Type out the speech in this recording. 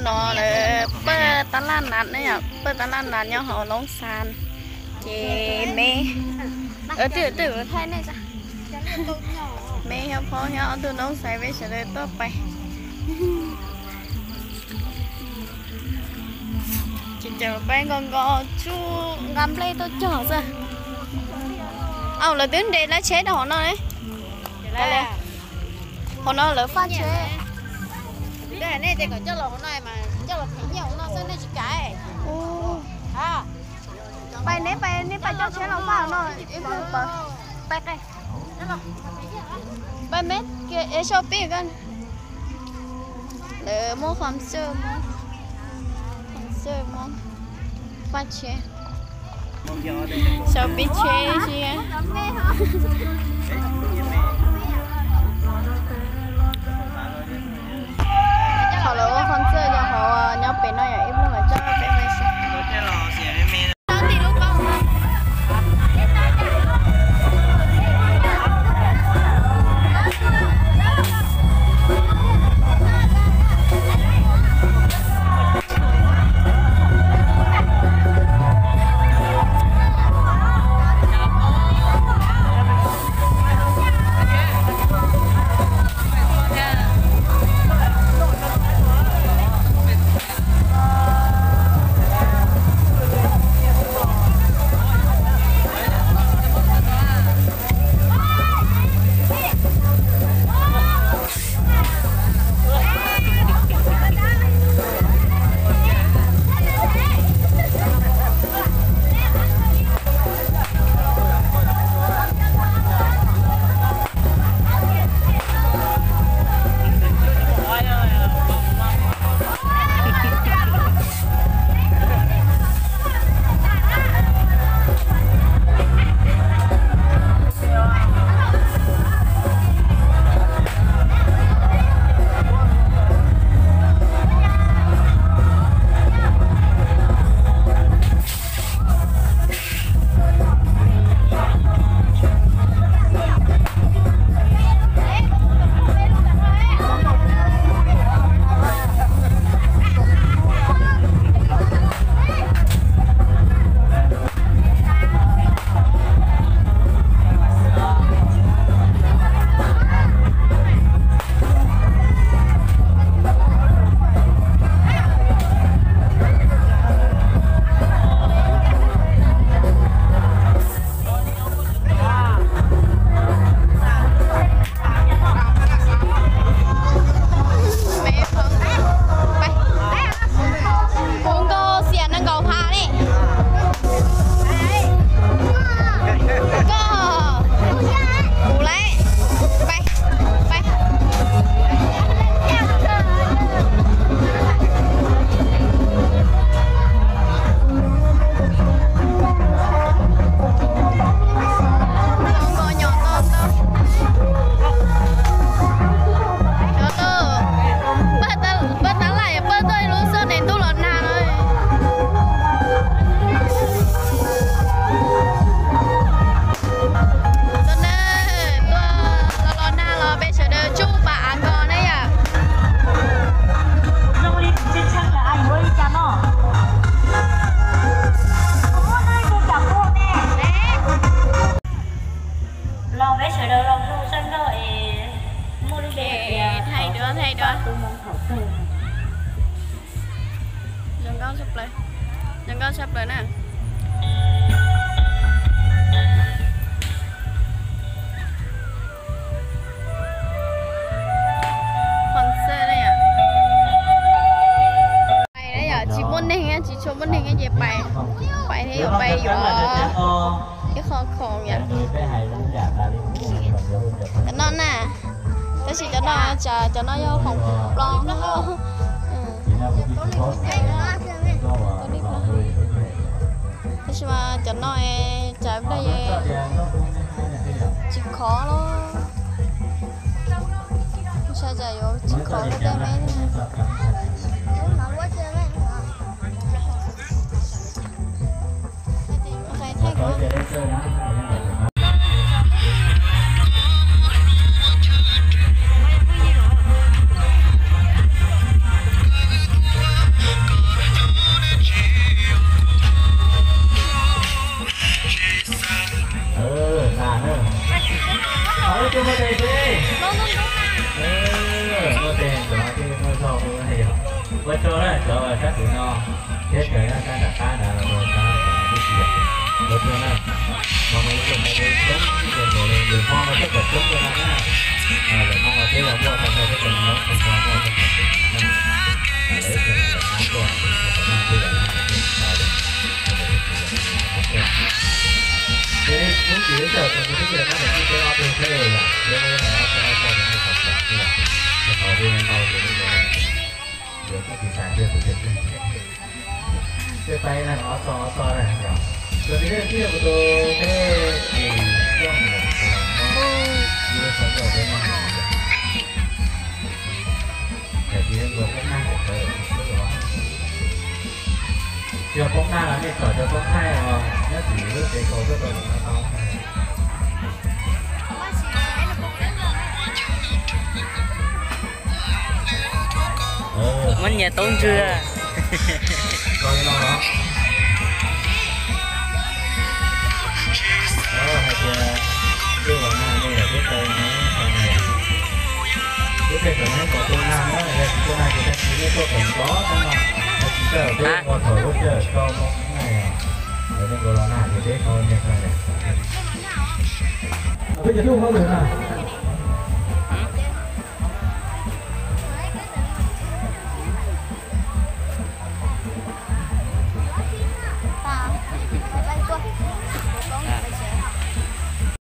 No lawv pawj tab laj nas ne yom, pawj tab laj nas nyob hauv Loob Xas. Ces me, twb, twb, me thiab phob thiab ob tug Loob Xas peb sawv daws tuaj pais. Ces cov peb nko nko tsuj nqa nplej tuaj cog xwb. Au, lawv twb nres lawv tsheb rau hauv no ne. Hauv no lawv faj tsheb. Nej tias kom coj los hauv no mas coj los phem nyiaj hauv no xwb nej tsis kam. Pais neb pais, neb pais coj tsheb los faj hauv no, ib pliag pais. Pais me, es sau pib ko. Lawv muab qhov xwb, muab qhov xwb, muab faj tsheb. Sau pib tsheb si. Qhov lawv ua qhov xwb yog hauv nyob pem no yom, ib pliag mam coj peb mus saib. Kuv nkaus xiam nees nkaum phav ne. Koj, kuv lawm. Pais, pais. Pawj tab laj, pawj tuaj ib lub xyoo ne ntuj los nag no. Tuaj na, tuaj los los nag los peb sawv daws tsuj pas av nkos na yom. Los peb sawv daws los mus sab nrog es muaj lub npe hais tias Thaij Duab, Thaij Duab. Zoo nkauj tshaj plaws, zoo nkauj tshaj plaws na. Qhov xwb na yom. Pais na yom, tsis muaj neeg, tsis tshua muaj neeg ces pais, pais thiab yuav pais yuav ib qho khoom yom. Cov no na, tab sis cov no, cov no yog khoom plob. Tab sis mas cov no tsam pliag tsis khov los, ntshai tsam yuav tsis khov rau tej me. Ua tsaug na cov sab tim no thiab cov sab tim no thiab cov sab nram qab ntawd los rau sab tib si. Ua tsaug na, mog mus ib tug mus tus coob ib tug tus lwm hmo no sab kom coob rau no na. Lwm hmo no peb los muaj tau tau sab kom coob, lwm hmo muaj tau tau na. Lawv ib tug lawv qab tuaj, qhov no peb los na, peb tau lawm. Ces lub tsis lub sij hawm tus mus tib si no ces peb ob tug thiaj li yom, peb ob tug ob tug li nej tau pom thiab yom. Ces qhov video ntau ces lub yuav tib tsis xav thiab kuv thiaj li. Peb pab na ob txoj ob txoj na yom. Tus pib thiaj kuv tus peb tsis coj mus tus los muab ib lub xov tooj peb muab mus yom. Ces cia li nkaus poob nag kom tau lawm xwb los. Yog poob nag los nej tsom cov poob thaij os, nyob tim lub tsev kaus tuaj rau lwm no tau. Muab nyias toob ntswg. Hais tias, twb los nag ne, twb tau ne, tau ne. Twb tej tau ne, kom tuaj nag na, yog tsis tuaj nag ces tag kis nej tuaj kom nrov tag no. Tag kis txawm peb ua thaum lub sij hawm rau moo na yom. Lawv nej nkaus los nag ces peb tau ne tau ne. Peb cov tub hauj lwm na.